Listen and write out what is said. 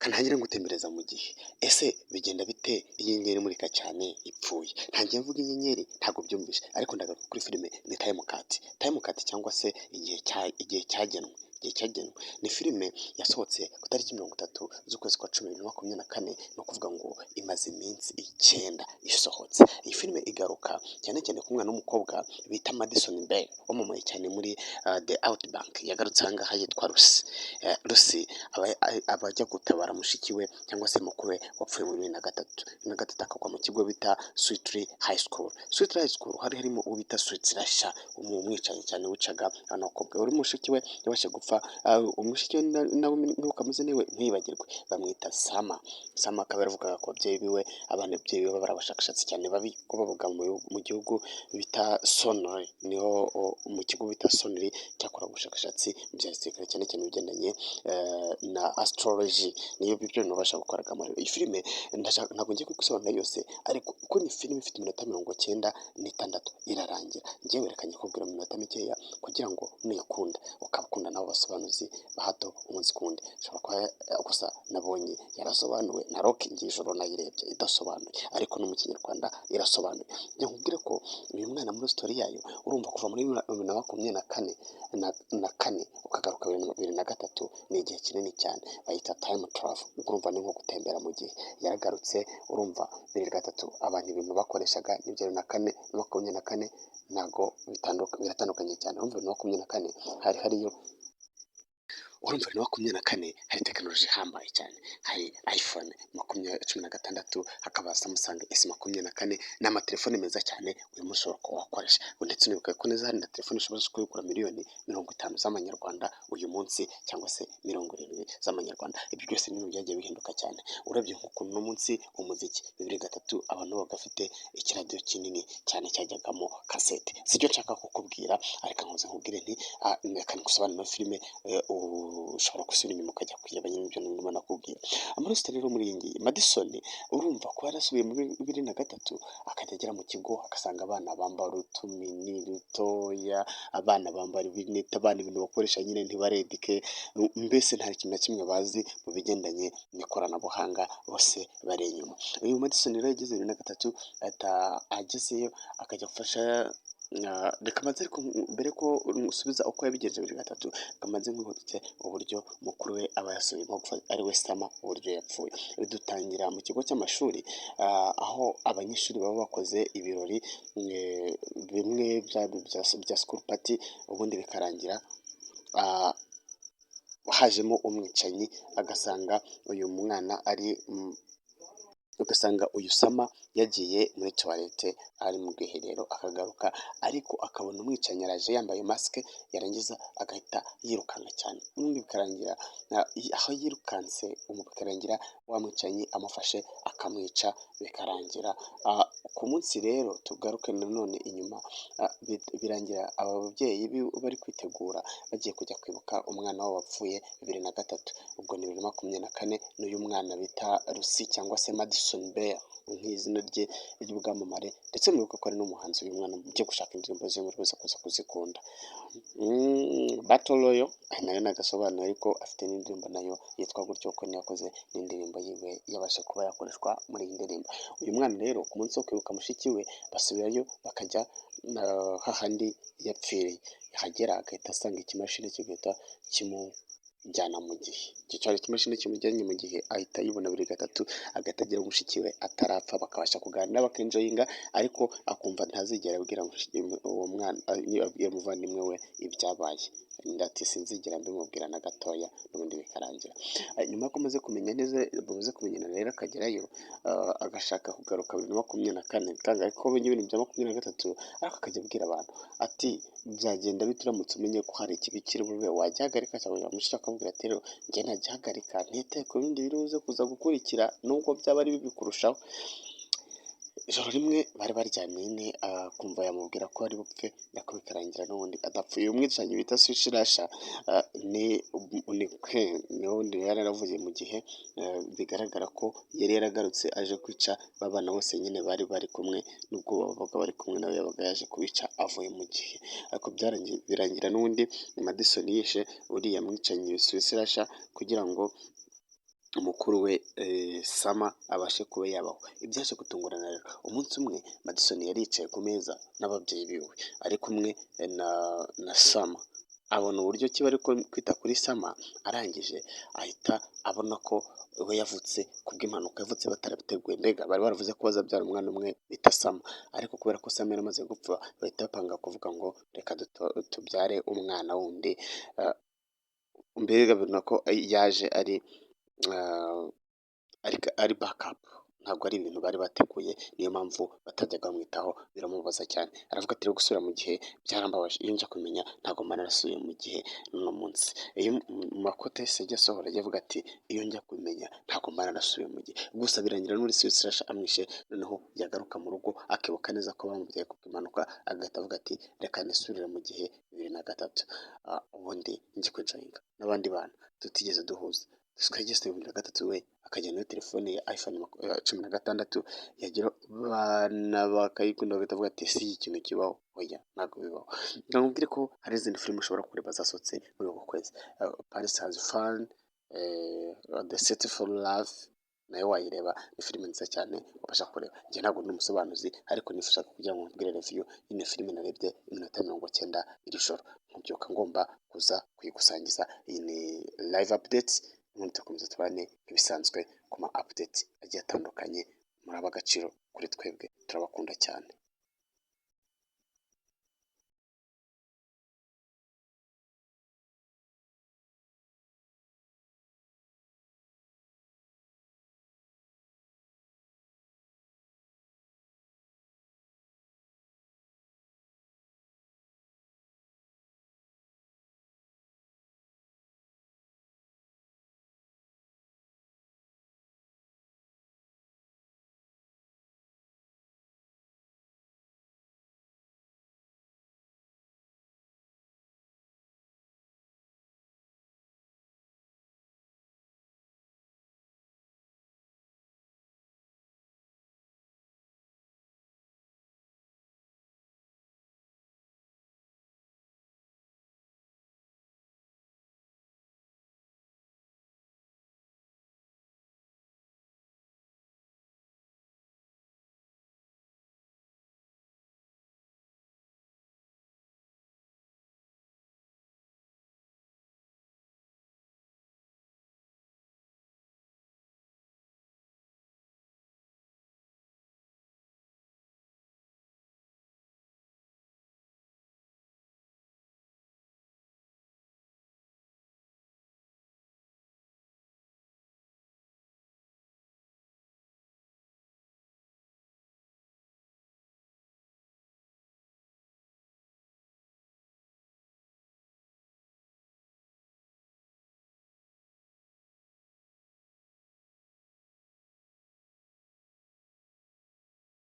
Ntangire ngutembereza mu gihe. Ese bigenda bite iyo inyenyeri imurika cyane ipfuye? Ntangiye mvuga inyenyeri, ntabwo byumvishe, ariko ndagaruka kuri filime. Ni Time Cut, Time Cut cyangwa se igihe cyagenwe. Igihe cyagenwe ni filime yasohotse ku itariki 30 z'ukwezi kwa cumi 2024, ni ukuvuga ngo imaze iminsi 9 isohotse. Iyi filime igaruka cyane cyane ku mwana w'umukobwa bita Madison Beer, wamamaye cyane muri The Outer Banks. Yagarutse aha ngaha yitwa Lucy. Lucy aba ajya gutabara mushiki we cyangwa se mukuru we wapfuye muri 2003, 2003, akagwa mu kigo bita Sweetly High School. Sweetly High School hari harimo uwo bita Sweet Slasher, umwicanyi cyane wicaga abakobwa. Uri mushiki we yabashe gupfa, umushiki we nawe ntuka ameze niwe nkwibagirwe, bamwita Summer. Summer akaba yaravugaga ku babyeyi biwe, abana ababyeyi biwe bari abashakashatsi cyane babi, ko babaga mu gihugu bita Sonori, niho mu kigo bita Sonori cyakora ubushakashatsi mu bya gisirikare, cyane cyane ibigendanye na astrology, niyo byo bintu babasha gukoragamo. Iyi filime ntabwo ngiye kugusobanurira yose, ariko kuko ni filime ifite iminota 96 irarangira. Ngewe reka nyikubwira mu minota mikeya kugira ngo nuyikunda ukaba ukunda nabo basobanuzi ba hato umunsi ku wundi. Ushobora kuba gusa nabonye yarasobanuwe na Rock, ngiye ijoro nayirebye idasobanuye, ariko no mu Kinyarwanda irasobanuye. Njya nkubwire ko uyu mwana muri story yayo, urumva kuva muri 2024 na kane ukagaruka 2003 ni igihe kinini cyane, bayita time travel. Urumva ni nko gutembera mu gihe. Yaragarutse, urumva 2003 abantu ibintu bakoreshaga n'ibyo 2004 na 24 ntabwo biratandukanye cyane. Urumva 2024 hari hariyo, urumva 2024 hari tekinoloji ihambaye cyane, hari iPhone 16, hakaba Samsung S24, ni amatelefone meza cyane uyu munsi ushobora kuba wakoresha. Ndetse unibuka ko neza hari na telefone ushobora kuyigura miliyoni 50 z'amanyarwanda uyu munsi, cyangwa se 70 z'amanyarwanda. Ibyo byose ni ibintu byagiye bihinduka cyane. Urebye nk'ukuntu uno munsi umuziki, 2003 abantu babaga bafite ikiradiyo kinini cyane cyajyagamo kasete. Sicyo nshaka kukubwira, ariko nkuze nkubwire nti reka ngusobanurire filime, ushobora gusubira inyuma ukajya kuyireba nyine ibyo ndimo nakubwira. Amarosita rero muri iyi ngiyi, Madison, urumva ko yarasubiye muri 2003, akajya agera mu kigo agasanga abana bambara utumini dutoya, abana bambara ibineti, abana ibintu bakoresha nyine ntibaredike, mbese nta kintu na kimwe bazi mu bigendanye n'ikoranabuhanga, bose bari inyuma. Uyu Madison rero yageze 2003, ahita agezeyo akajya gufasha. Reka mbanze, ariko mbere ko nsubiza uko yabigenje 2003, reka mbanze nkwibutse uburyo mukuru we aba yasubiyemo, ari we Summer, uburyo yapfuye. Dutangira mu kigo cy'amashuri, aho abanyeshuri baba bakoze ibirori bimwe bya school party, ubundi bikarangira hajemo umwicanyi, agasanga uyu mwana ari, ugasanga uyu Summer yagiye muri toilette, ari mu bwiherero, akagaruka ariko akabona umwicanyi araje yambaye masike, yarangiza agahita yirukanka cyane, ubundi bikarangira aho yirukanse, bikarangira wa mwicanyi amufashe akamwica, bikarangira ku munsi. Rero tugaruke nanone inyuma, birangira aba babyeyi bari kwitegura bagiye kujya kwibuka umwana wabo wapfuye 2003, ubwo ni 2024, n'uyu mwana bita Lucy cyangwa se Madison Beer nk'izina rye ry'ubwamamare. Ndetse mwibuka ko ari n'umuhanzi uyu mwana, ujye gushaka indirimbo ze muri buze kuza kuzikunda. Battle Royale nayo nagasobanuye, ariko afite n'indirimbo nayo yitwa gutyo, kuko niyo yakoze n'indirimbo yiwe yabasha kuba yakoreshwa muri iyi ndirimbo. Uyu mwana rero ku munsi wo kwibuka mushiki we basubirayo, bakajya hahandi yapfiriye, yahagera agahita asanga ikimashini kigahita kimujyana mu gihe. Icyo cyari ikimashini kimujyanye mu gihe, ahita yibona 2003, agahita agira mushiki we atarapfa, bakabasha kuganira, bakenjoyinga, ariko akumva ntazigera abwira uwo mwana, abwira umuvandimwe we ibyabaye. Ati: "Sinzigera mbimubwira na gatoya." N'ubundi bikarangira nyuma ko amaze kumenya neza, bamaze kumenyana rero, akagerayo agashaka kugaruka 2024 bikanga, ariko ibintu bya 23, ariko akajya abwira abantu ati: "Byagenda bite uramutse umenye ko hari ikibi kiri bube, wagihagarika?" Cyangwa mushiki akamubwira ati: "Rero njye ntagihagarika ntitaye ku bindi biri buze kuza gukurikira, nubwo byaba ari bibi kurushaho." Ijoro rimwe bari baryamye nyine, akumva yamubwira ko ari bupfe, ariko bikarangira n'ubundi adapfuye. Uyu mwicanyi bita Slasher ni n'ubundi yari yaravuye mu gihe, bigaragara ko yari yaragarutse aje kwica ba bana bose nyine bari bari kumwe, nubwo babaga bari kumwe nawe yabaga yaje kubica avuye mu gihe. Ariko birangira n'ubundi Madison yishe uriya mwicanyi Slasher kugira ngo mukuru we Sama abashe kuba yabaho. Ibyaje gutungurana rero, umunsi umwe Madison yari yicaye ku meza n'ababyeyi biwe, ari kumwe na Sama, abona uburyo ki bari kwita kuri Sama. Arangije ahita abona ko we yavutse kubw'impanuka, yavutse batarabiteguye. Mbega bari baravuze ko bazabyara umwana umwe bita Sama, ariko kubera ko Sama yari amaze gupfa, bahita bapanga kuvuga ngo reka tubyare umwana wundi. Mbega babona ko yaje ari backup, ntabwo ari ibintu bari bateguye, niyo mpamvu batajyaga bamwitaho. Biramubabaza cyane, aravuga ati: "Rero gusubira mu gihe byarambabaje. Iyo nja kumenya, ntabwo mba narasubiye mu gihe n'uno munsi." Iyo mu makote yose ajya asohora, ajya avuga ati: "Iyo njya kumenya, ntabwo mba narasubiye mu gihe." Gusa birangira n'uri Slasher amwishe. Noneho yagaruka mu rugo akibuka neza ko bamubyaye kubw'impanuka, agahita avuga ati: "Reka nisubirire mu gihe 2003, ubundi njye kwicaringa n'abandi bana tutigeze duhuza." Twageze 2003, we akajyana na telefone ya iPhone 16, yagira abana bakayikunda, bagahita bavuga ati: "Ese iki kintu kibaho?" Oya, ntabwo bibaho. Nkubwire ko hari izindi filime ushobora kureba zasohotse muri uku kwezi: Paris Has Fallen, The Search for Love, nayo wayireba, ni filime nziza cyane wabasha kureba. Njye ntabwo ndi umusobanuzi, ariko nifashaga kugira ngo nkubwire review y'ino filime. Narebye iminota 90 iri joro, nkubyuka ngomba kuza kuyigusangiza. Iyi ni live updates, ubundi tugakomeza tubane nk'ibisanzwe ku ma updates agiye atandukanye. Muri ab'agaciro kuri twebwe, turabakunda cyane.